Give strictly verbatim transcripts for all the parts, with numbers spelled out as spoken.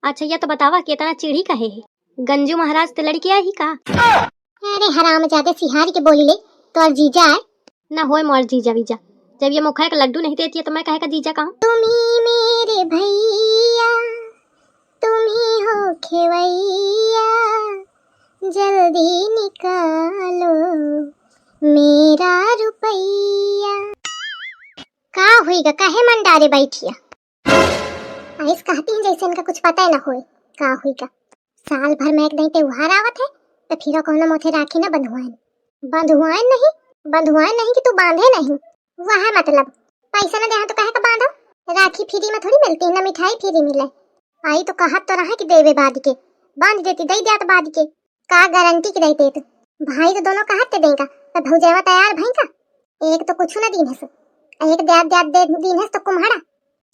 अच्छा, या तो बतावा कि इतना चिढ़ी काहे है? गंजू महाराज ते लड़के आए ही का? अरे हरामजादे, सिहारी के बोली ले, तोर जीजा आए। ना होए मोर जीजा वीजा, जब ये मोखा एक लड्डू नहीं देती है तो मैं काहे का जीजा कहूँ? तुम ही मेरे भैया, तुम ही हो खेवैया, जल्दी निकालो मेरा रुपैया। का हुई गा, काहे मन डारे बैठिया? ऐस कहती हैं जैसे इनका कुछ पता ही ना होए का हुई गा। साल भर में एक दिन त्योहार आवत है, तो फिर कौनो मोथे राखी ना बंधुआइन। बंधुआइन नहीं, बंधुआइन नहीं कि तू बांधे नहीं। वह मतलब, पैसा ना देहा तो काहे का बांधो? राखी फ्री में थोड़ी मिलती है, ना मिठाई फ्री मिले। आई तो कहत तो रहा कि देवे बाद के, बांध देती, दे दिया तो बाद के। का गारंटी की रही देत? भाई तो दोनों कहत ते देंगा, पर भौजावा तैयार भई का? एक तो कुछ ना दीन है, एक द्यात द्यात दे दीन है तो कुम्हाड़ा।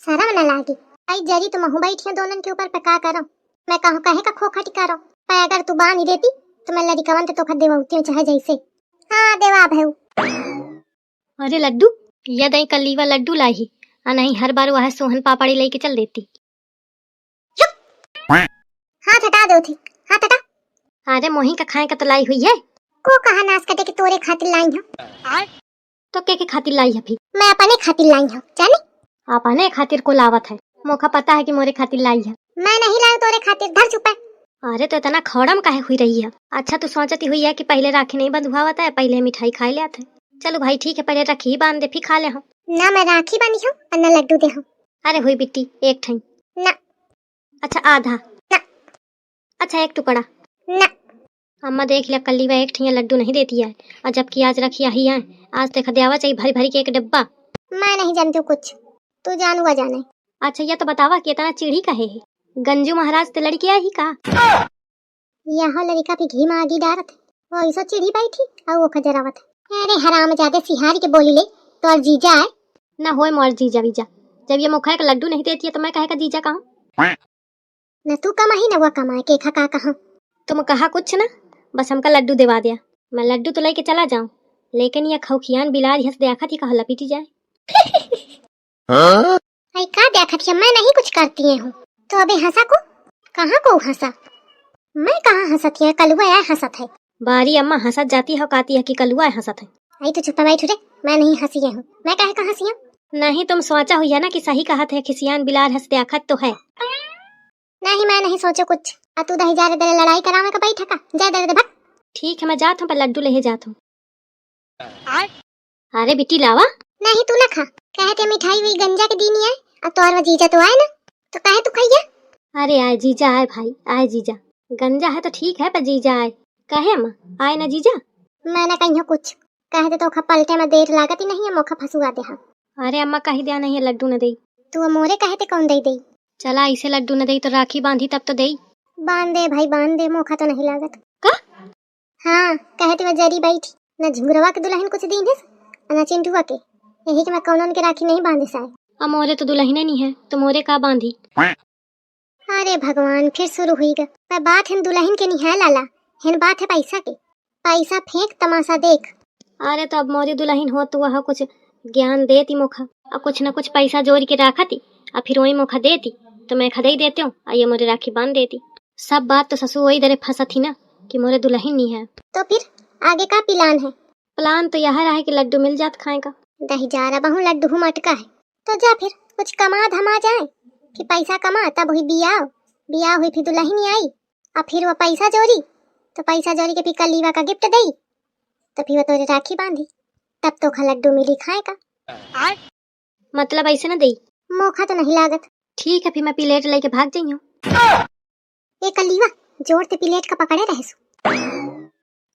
शर्म न लागी। आई जरी तो महू बैठिया दोनों के ऊपर पे का करो? मैं कहूँ कहे का खोखट करो? पर अगर तू बांध देती तो मैं लड़िकवन ते तोखा देवती हूँ चाहे जैसे। हाँ देवा भऊ। अरे लड्डू, या दई कलीवा लड्डू लाई ही, आ नहीं हर बार वह सोहन पापड़ी लेके चल देती। चुप। हाथ हटा दो थी, हाथ हटा। अरे मोही का खाए का तो लाई हुई है। को कहा नास कटे कि तोरे खातिर लाई हूँ। तो के के खातिर लाई है फिर? मैं अपने खातिर लाई हूँ, जाने? अपने खातिर को लावत है, मोखा पता है कि मोरे खातिर लाई है। मैं नहीं लाऊं तोरे खातिर, धर चुप है। अरे तो इतना खौड़म काहे हुई रही है? अच्छा तू सोचती हुई है कि पहले राखी नहीं बंधुआवत है, पहले मिठाई खाए लेत है। चलो भाई ठीक है, पहले राखी ही बांध दे, फिर खा ले हम। ना मैं राखी बांधी हूँ और ना लड्डू दे हूँ। अरे हुई बिट्टी, एक ठई। ना। अच्छा आधा। ना। अच्छा एक टुकड़ा। ना। अम्मा देख लिया, कल्ली बा एक ठिया लड्डू नहीं देती है, और जबकि आज रखी आई है, आज तो खदियावा चाहिए भरी भरी के एक डब्बा। मैं नहीं जानती हूँ कुछ, तू जानू आ जाने। अच्छा या तो बतावा कि इतना चिढ़ी काहे है? गंजू महाराज ते लड़के आई का? यह लड़का पे घी में आगी डारत है, वो ऐसो चिढ़ी बैठी और वो खजरावत है। अरे हराम जादे सिहारी के बोली ले, तोर जीजा आए। ना होए मोर जीजा वीजा, जब ये मोखा एक लड्डू नहीं देती है तो मैं काहे का जीजा कहूँ? न तू कमाही न वो कमाए, के खा का कहा। तुम कहा कुछ ना, बस हमका लड्डू देवा दिया। मैं लड्डू तो लेके चला जाऊं, लेकिन ये खौखियान बिलार हंस देखा थी कहा लपीटी जाए। हाँ? आई का देखा थी, मैं नहीं कुछ करती हूँ। तो अबे हंसा को, कहाँ को हंसा? मैं कहाँ हंसत है, कलुआ है हंसत है। बारी अम्मा हंसत जाती है, कहती है कि कलुआ है हंसत है। आई तो चुप बैठ रे, मैं नहीं हंसी हूँ। मैं काहे का हंसी हूँ? नहीं तुम सोचा हुई है ना कि सही कहत है, खिसियान बिलार हंस देखत तो है। नहीं, मैं नहीं सोचो कुछ। आ तू दही जा रे, दे लड़ाई करावे का बैठा का? जा दे रे, भग। ठीक है, मैं जात हूँ, पर लड्डू लेहे जात हूँ। अरे बिट्टी लावा। नहीं, तू ना खा। कहे ते मिठाई वही गंजा के दिन ही आए, और तोहर वो जीजा तो आए ना, तो कहे तू खइया? अरे आए जीजा, आए भाई, आए जीजा। गंजा है तो ठीक है, पर जीजा आए। कहे अम्मा, आए ना जीजा? मैं ना कहियो कुछ। कहे ते तोखा पलटे में देर लागत ही नहीं है, मोखा फंसुआ दे हम। अरे अम्मा कही दिया नहीं है, लड्डू न देई। तू मोरे कहे ते कौन दे दे? चला, इसे लड्डू न देई तो राखी बांधी तब तो देई। बांध दे भाई, बांध दे, मोखा तो नहीं लागत। का? हाँ, कहे ते वह जरी बैठी, ना झुंगरवा के दुल्हन कुछ दीन है, ना चिंटुआ के। यही के मैं कौनन के राखी नहीं बांधे साए। अब मोरे तो दुल्हने नहीं है, तो मोरे का बांधी? अरे भगवान, फिर शुरू हुई गा। मैं बात हिन दुल्हन के नहीं है लाला, हिन बात है पैसा के। पैसा फेंक, तमाशा देख। अरे तो अब मोरी दुल्हन हो तो वह कुछ ज्ञान देती मोखा, और कुछ न कुछ पैसा जोड़ के राखती, और फिर वही मोखा देती, तो मैं खदई देते हूँ, और ये मोरे राखी बांध देती। सब बात तो ससुर वही दरे फंसत ही ना कि मोरे दुल्हन नहीं है। तो फिर आगे का प्लान है? प्लान तो यह रहा है कि लड्डू मिल जात खाए का। दही जा रहा बहू, लड्डू हूँ मटका है। तो जा फिर कुछ कमा धमा जाए, फिर पैसा कमा तब वही बियाह, बियाह हुई फिर दुल्हन आई, और फिर वो पैसा जोड़ी, तो पैसा जोड़ी के फिर कलीवा का गिफ्ट दई, तो फिर वो तोरे राखी बांधी, तब तोखा लड्डू मिली खाए का। मतलब ऐसे ना देई? मोखा तो नहीं लागत। ठीक है, फिर मैं प्लेट लेके भाग जाइयो। ए कलीवा, जोर ते प्लेट का पकड़े रहे सु।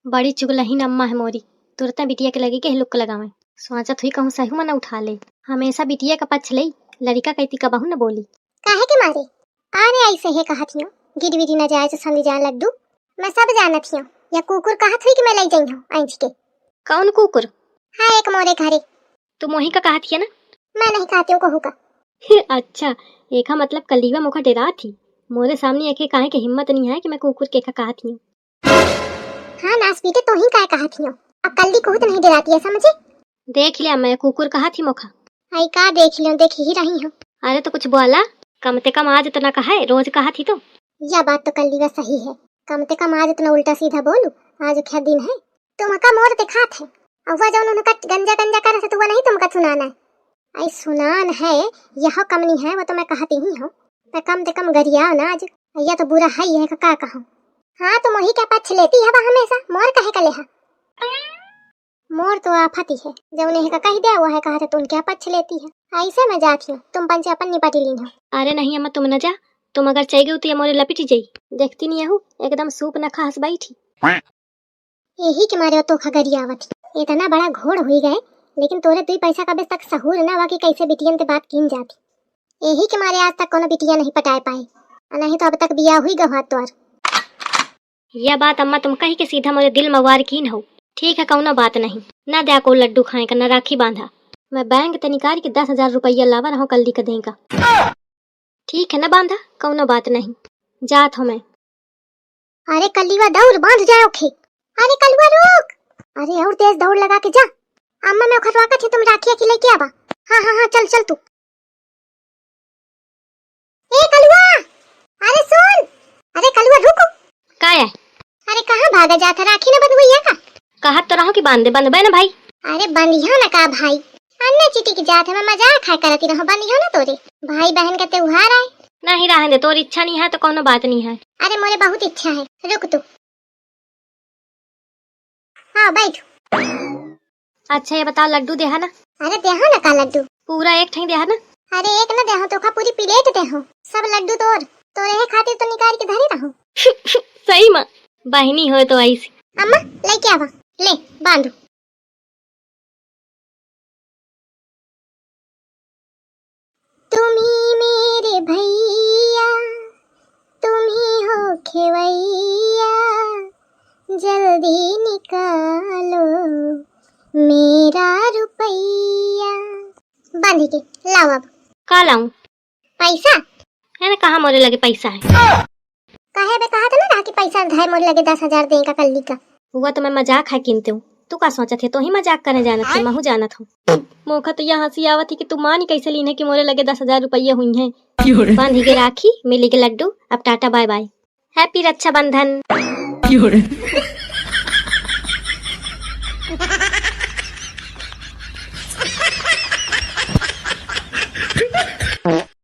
बड़ी चुगलहीन अम्मा है मोरी, तुरते बिटिया के लगे के लुक लगावे। सोचत हुई कहूँ सहू मना उठा ले, हमेशा बिटिया का पक्ष ले, लड़िका कहती कबहू न बोली। काहे के मारे? अरे ऐसे है कहत हियो, गिर विरी न जाए तो संग जाए लड्डू। मैं सब जानत हियो, या कुकुर कहत हुई कि मैं ले जाई हूँ ऐंठ के। कौन कुकुर? हाँ, एक मोरे घरे। तू मोही का कहत हिया ना? मैं नहीं कहती हूँ कहू का। अच्छा, एका मतलब कलीवा मोखा डेरात ही। मोरे सामने एके काहे के हिम्मत नहीं है कि मैं कुकुर के एका कहत हियो। हाँ, नास पीटे तो ही काय कहत हियो। अब कल्ली कहू तो नहीं डेराती है, समझे? देख लिया, मैं कुकुर कहत ही मोखा। आई का देख लियो, देख ही रही हूँ। अरे तो कुछ बोला। कम ते कम आज तो ना कहे, रोज कहत ही तो। या बात तो कल्लीवा सही है, कम ते कम आज तो ना उल्टा सीधा बोलू, आज क्या दिन है? तुमका मोर दिखात है, अउवा जौन उनका गंजा गंजा करत है तो वो नहीं तुमका सुनाना है। आई सुनान है, यह कमनी है, वो तो मैं कहती ही हूँ। मैं कम ते कम गरियाओ ना आज, या तो बुरा है, यह का, का कहूँ। हाँ, तुम वही का पक्ष लेती हवा हमेशा, मोर कहे का लेहा। मोर तो आफत ही है, जौन यह का कह दिया, वो है कहा था, तुम क्या पक्ष लेती है? ऐसे मैं जाती हूँ, तुम पंचे अपन निपट लीन हो। अरे नहीं अम्मा, तुम न जा, तुम अगर चई गई तो ये मोरे लपिट जाई। देखती नहीं हूँ, एकदम सूप न खास बैठी। यही के मारे तो खगरी आवत ही। इतना बड़ा घोड़ हुई गए, लेकिन तोरे दुई पैसा का अबे तक सहूर ना हुआ कि कैसे बिटियन ते बात कीन जाती। यही के मारे आज तक कोनो बिटिया नहीं पटाए पाए, और नहीं तो अब तक बियाह हुई गवा तोर। यह बात अम्मा तुम कही के सीधा मोरे दिल में वार कीन हो। ठीक है, कौनो बात नहीं, ना द्या को लड्डू खाए का, ना राखी बांधा। मैं बैंक ते निकाल के दस हजार रुपया लावा रहो कल्ली का दें का। ठीक है ना बांधा, कौनो बात नहीं, जात हो मैं। अरे कल्लीवा दौड़ बांध जाए ओखे। अरे कलुआ रुक। अरे और तेज दौड़ लगा के जा। अम्मा मैं ओखरवा का थे तुम राखिया की लेके आवा। हाँ हाँ हाँ चल चल तू। ए कलुआ, अरे सुन। अरे कलुआ रुक। का है? अरे कहाँ भागा जात है, राखी ना बंधवैया का? कहत तो रहो कि बांध दे, बंधबे ना भाई। अरे बंधियो ना का भाई, अन्ने चिटिक जात है, मैं मजाक है करती रहो, बंधियो ना तोरे। भाई बहन का त्योहार आए। नहीं रहन दे, तोर इच्छा नहीं है तो कोनो बात नहीं है। अरे मोरे बहुत इच्छा है, रुक तू। हाँ बैठ। अच्छा ये बताओ लड्डू देहा ना? अरे देहा ना का लड्डू? पूरा एक ठई देहा ना? अरे एक ना देहा, तोखा पूरी प्लेट देहा, सब लड्डू तोर, तोरे खातिर तो निकाल के धरे रहो। सही माँ, बहिनी हो तो ऐसी। अम्मा लेके आवा, ले बांधो। तुम ही मेरे भैया, तुम ही हो खेवैया, जल्दी निकालो मेरा रुपैया। बांधी के लाओ अब। का लाऊं? पैसा? है ना, कहाँ मोरे लगे पैसा है? काहे बे, कहा था ना रहा कि पैसा धय मोरे लगे दस हजार दे का कल्ली का। हुआ तो मैं मजाक है किनते हूँ, तू का सोचत है? तो ही मजाक करे जानत है, महू जानत हूँ। मोखा तो यह हंसी आवत है कि तू मानी कैसे लीन है कि मोरे लगे दस हजार रुपये हुई हैं। क्यों रे? बांधी के राखी, मिली के लड्डू, अब tata bye bye, happy Rakshabandhan. क्यों रे?